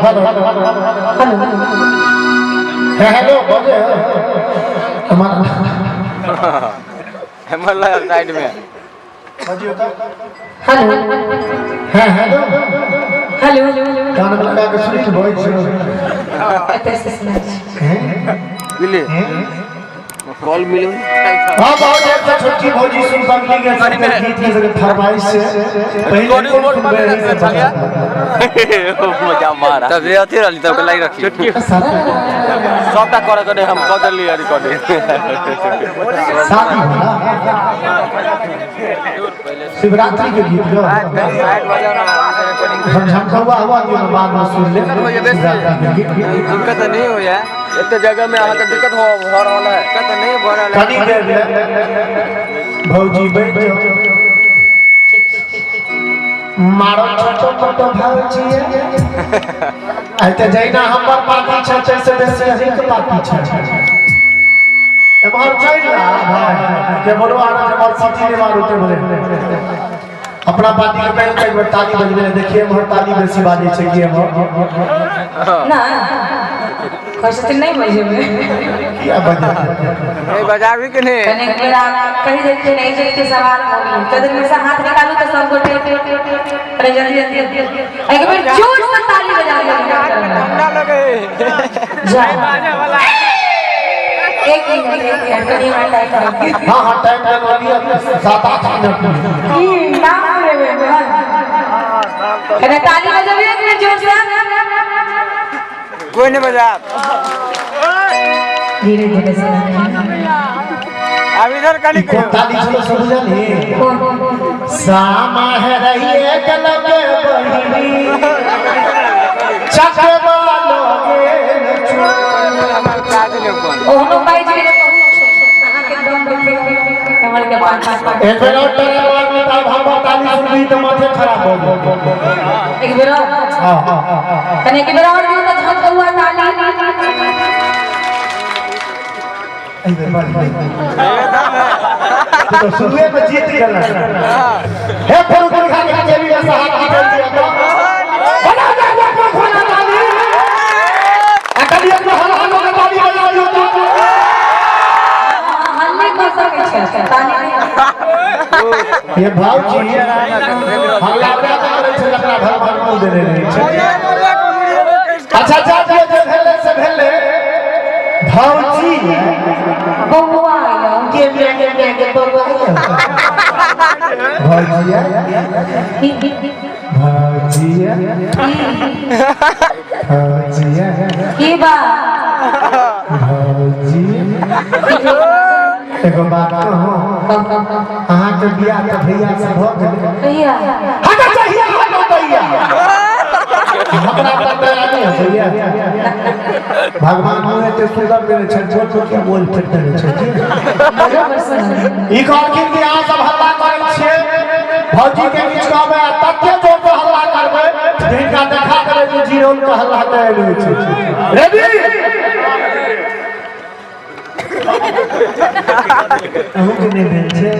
Hello hello. Hello बजे हमारा हमर लग साइड में बजियो तो। हेलो। हाँ, हेलो। हेलो। कान में लगा के सुनी के बोल छी। एतऽ से सुनाइ छै। हैं? मिले हैं? कॉल मिले। हाँ, बहुत देर से छोटकी भौजी सुन पगली के संग गीत के संग फरमाइश से पहले रिकॉर्डिंग कौन मोड पर सुनबे रही से चल गया। बता। मजा मारा तब ये अथी रहली तब के लाइक रखी। सबटा करे के हम कऽ देलियै रिकॉर्डिंग। शादी होला, शिवरात्रि के गीत लो। साइड बजाओ ना रिकॉर्डिंग। हम झमकौआ हुआ दियो, बाद में सुन ले शिवरात्रि के गीत। दिक्कत नहीं हो यार, एते जगह में अहाँ के दिक्कत हो भर रहल है, दिक्कत नहीं भर रहल है। कनी देर ले भौजी बैठ जाओ। मारो छोटो मोटो भौजी। आइ तऽ जहिना हमर पार्टी छै तैसे बेसी अहींके पार्टी छै। एम्हर चलि ना भाई के बोलो आना, एम्हर सीटी नहीं मारू के बोले। अपना पार्टी के पहले एक बेर ताली बजबे, देखिए एम्हर ताली बेसी बाजै छै कि एम्हर। ना, कहै छथिन नहि बजेबै। किया बजै? नहीं बजाबी के नहीं। कने एक बेर आप कहि देतियै ने, इज्जत के सवाल हो गेलै। चौधरी में से हाथ निकालू तऽ सब गोटे। अरे जल्दी जल्दी, एक बेर जोर से ताली बजा दियौ। ठंडा लगे। जा, एक मिनट, एक मिनट, कनि हमरा टाइम लागि। हाँ हाँ, टाइम लगा लिया, 7-8 मिनट। की नाम लेबै? कने ताली बजबियौ एक बेर जोर से। कोई नहीं बजा। धीरे धीरे से। अब इधर कनी। कोन ताली छलो से बुझलही? कोन? सामा है रहिए गलत बहिनी चकवा लोगे। ओहनो बाजि गेलै बहुत छै। अहाँके दम देखियौ कमल के पान पान। एक बेर और ताली बाद में तब हम ताली सुनबी तऽ माथे खराब हो जाए। एक बेर और। हाँ हाँ हाँ। कने एक बेर और दियौ तऽ झमकौआ ताली। एहि बेर बढ़ तू तो शुरुए में जीत गेल। हे फरूक खान के जेबी में से हाथ निकाल दिया तो बजा दे अपना खाना ताली। अकली अपना हल हल के ताली बजा दियो तो। हल्ले कऽ सकै छै, ताली नहि। ये भाऊजी हल्ला क्या करै छै जकरा घर पर मुंह देने रहै छै। अच्छा जा दियो, जे भेलै से भेलै भौजी। बौआ यौ। के के के के बौआ यौ। भौजी, भौजी, भौजी। की बा? भौजी, एगो बात कहूँ? अहाँके बियाह तऽ भैया से भऽ गेलै। कहिया? हटा चाहिए, हटा भैया, हमरा पर दया नहि होइए? भगवान मुँह एते सुंदर देने छै, छोट छोट के बोल फेट देने छै की। बरोबर सुनलियै। ई कहलखिन कि अहाँ सब हल्ला करै छियै, भौजी के किछु कहबै आ तते जोर से हल्ला करबै जे हिनका देखा देबै जे जीरो के हल्ला कयल होइ छै। रेडी? अहूँके नहि भेल छै?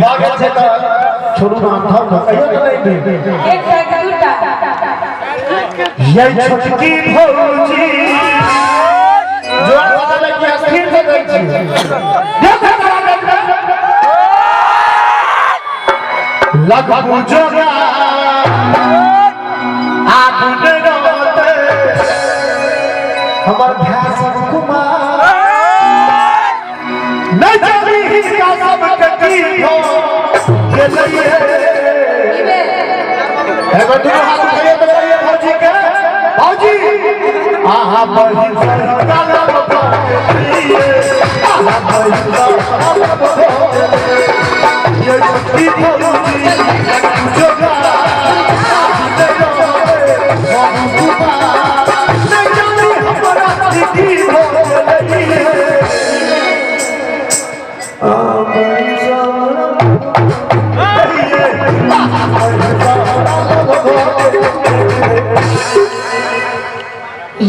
भऽ गेल छै तऽ छोड़ू ना, धर ने, कहियो तऽ नहि भेल। एकटा कि दूटा? ये छोटकी भौजी जोर से देबै कि स्थिर से दै छी? देख लगबू जोगा आगू नहि रहतै हमर भाय सब कुमार, नहि जानी हिनका सबके की भऽ गेलैये। की भेल? एगो दुनू हाथ उठाइए तो कहिए भौजी के, भौजी आहा बहिन कलम पकड़िए, आहा बहिन कलम पकड़िए। ये छोटकी भौजी जोगा नहीं जानी हमरा की हो गेलैये। आ बहिन आहा बहिन।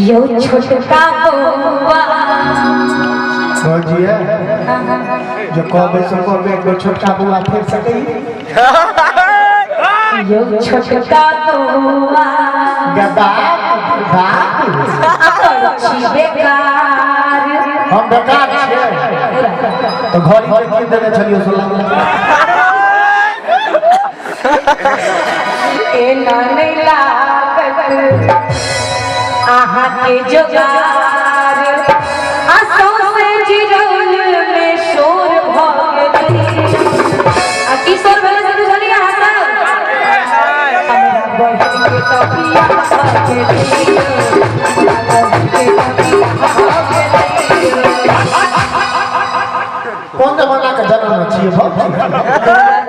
यौ छोटका बौआ। भौजी है जो कहबै से कहबै, एक बेर छोटका बौआ फेर सकै। यौ छोटका बौआ। गे बाप बाप। आ छी बेकार। हम बेकार छियै तऽ घड़ी जे कीन देने छलियै 16। एना नहि लागत अहाँके जोगार, आ सौंसे जिरौल मे शोर भऽ गेलै। आ की शोर भेलै से बुझलियै अहाँ सब? हमरा बहिन के तऽ बियाह भऽ गेलै, हमरा बहिन के तऽ बियाह भऽ गेलै। कोन जमाना के जमाना छियै भौजी?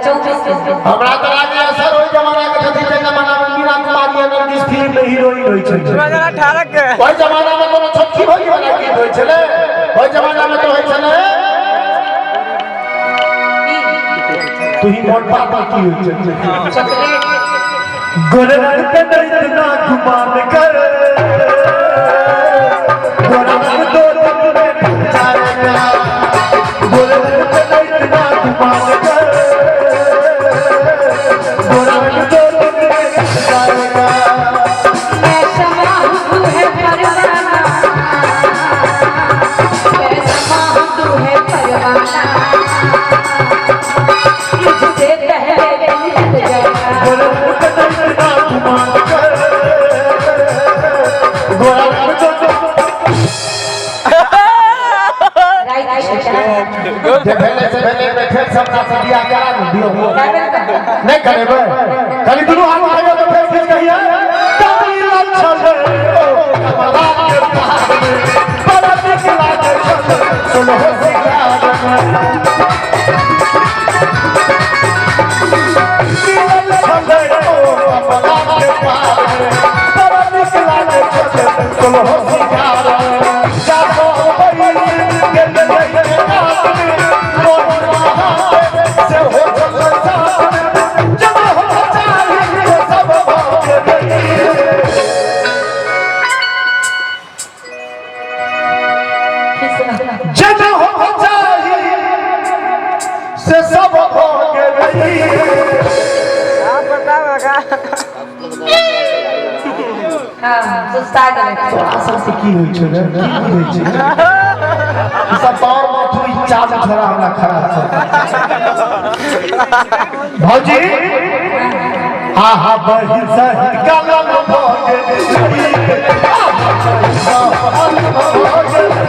2024। हमरा तऽ लागैए सर ओहि जमाना के छथिन जे जमाना मे मीरा कुमारी आ नरगिस फिल्म मे हीरोइन होइ छलै। 2018 के। ओहि जमाना मे कोनो छोटकी भौजी वाला गीत होइ छलै? ओहि जमाना मे तऽ होइ छलै, तू ही मोन पापा की होइ छलै? चॉकलेट। गोरे रंग पे नहीं इतना गुमान कर, गोरा रंग दो दिन में ढल जाएगा। गोरे रंग पे नहीं इतना गुमान कर, गोरा रंग दो दिन में ढल जाएगा। मैं शमा हूँ तू है परवाना, मैं शमा हूँ तू है परवाना, मुझसे पहले तू जल जाएगा। गोरे रंग पे नहीं इतना गुमान कर, गोरा रंग दो राइट छै। जे भेलै से भेलै, में फेर सबटा से बियाह करा ने दियौ। नहीं करेबै? खाली दुनू हाथ उठाइयो तऽ फेर किछ कहियै। तबीला छलै ओ कमला के पार में, बड़ा नीक लागै छलै सोलहो सिंगार में। मिलल छलै ओ कमला के पार में, बड़ा नीक लागै छलै सोलहो सिंगार में। जानो बहिन गेल रही कात में, मोर महादेव से हो चल साथ में। जब हो चाही से सब भऽ गेलै। जब हो चाही से सब भऽ गेलै। आप बताओ। हाँ, सुस्ता गेलै। तोरा सबसे की होइ छै रे? की बुझै छै ई सब? पावर माथू ई चालू छोड़ा हमरा खराब छै। भौजी, आहा बहिन सहित कलम भऽ गेलै। आहा बहिन भऽ गेलै।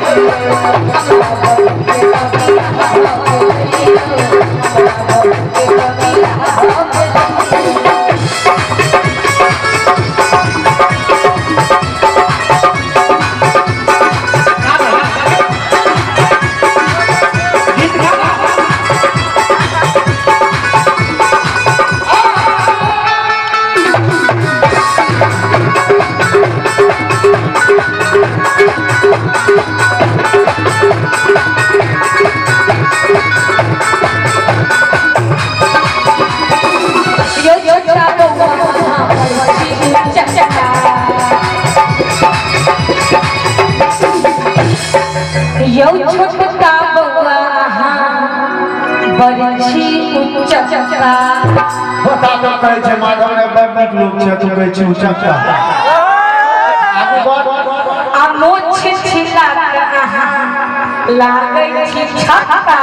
गीत गा। यो छोटा बौआ चचा, यो छोटका बौआ बरछी उचक्का। बता तो कहै छै माधव रे बड़ नीक लोक छै, तू कहै छै उचक्का। आगू बढ़। आ मोछ छिला के अहाँ लागै छी छक्का।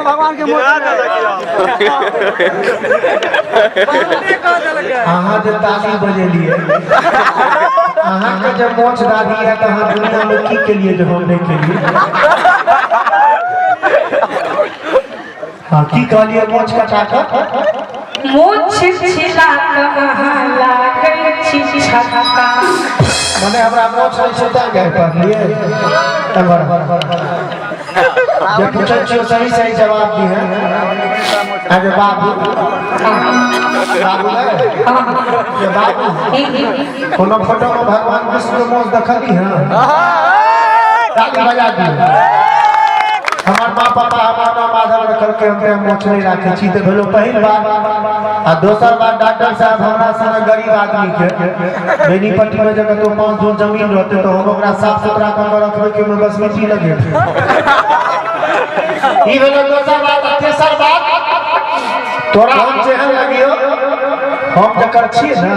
भगवान के मोछ। अहाँ जे ताली बजेलियै, अहाँके जे मोछ दाढ़ी है, तऽ अहाँ दुनिया में की केलिए जे हम नहि केलिए? हाँ, की कहलिए मोछ कटा कऽ? मोछ छिला के अहाँ लागै छी छक्का। मने हमरा मोछ नहि छै तैं गाय पढ़लिए। एम्हर जे पूछै छियौ सही सही जवाब दिहे। अरे बाबू, बाबू रे, ये बाबू, कोनो फोटो में भगवान विष्णु के मोछ देखली हँ? ताली बजा दियौ। हमर माँ पापा हमर नाम माधव रखलकै, हम तें मोछ नहि राखै छी। तऽ भेलो पहिल बात। आ दोसर बात, डॉक्टर साहब, हमरा सन गरीब आदमी के बेनीपट्टी में जे कतौ 5 धुर जमीन रहतै तऽ हम ओकरा साफ सुथरा कऽ के रखबै कि ओहिमे बस मिट्टी लगेबै? ई भेलै दोसर बात। आ तेसर बात, तोरा हम जेहन लगियो, हम जकर छियै ने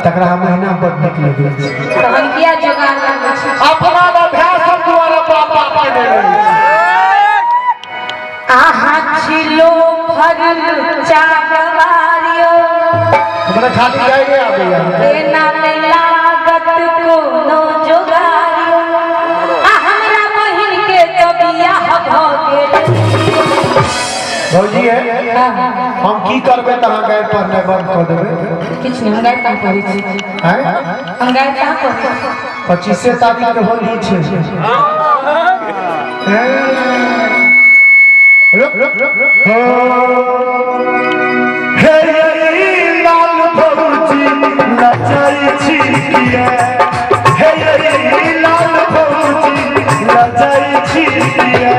तकरा हम महीना बड नीक लगै छै। तहन किया जोगाड़ लगबै छी? अपना लए भाय सब दुआरे बाप बाप के नहि रहै छै। अहाँ छिलो भरल चागवारियो, हमरा खाली गाइरे आबैया। एना नहि लागत कोनो जोगारियो। आ हमरा बहिन के तऽ बियाह भऽ गेल। भौजी है, हम की करबै तऽ अहाँ गारि पढ़नाइ बंद कऽ देबै? किछु नहि, हम गारि कहाँ पढ़ै छी? आँय? हम गारि कहाँ पढ़ै छी? 25 तारीख के होली छै। रुक रुक रुक। हे लाल भौजी नचै छी किया? हे लाल भौजी नचै छी किया?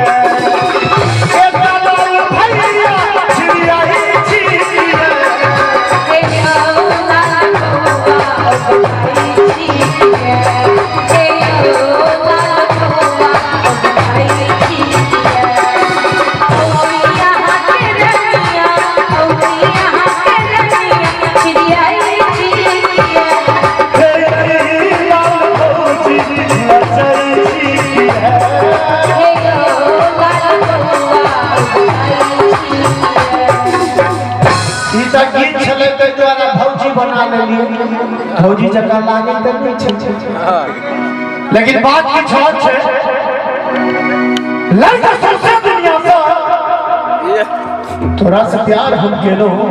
एता लाल भैया छिड़ियाई छी किया? हे यौ लाल बौआ भाई छी किया? हे यौ लाल बौआ भाई छी किया? औरिया के रनिया, औरिया के रनिया छिड़ियाई छी किया? हे लाल भौजी नचै छी किया? हे यौ लाल बौआ भाई छी किया? ई तऽ गीत छलै, ताहि दुआरे भौजी बना लेलियै। भौजी जकाँ लागै तऽ नहि छै, लेकिन बात किछु और छै। लड़का सौंसे दुनिया से तोरा से प्यार हम केलहुँ।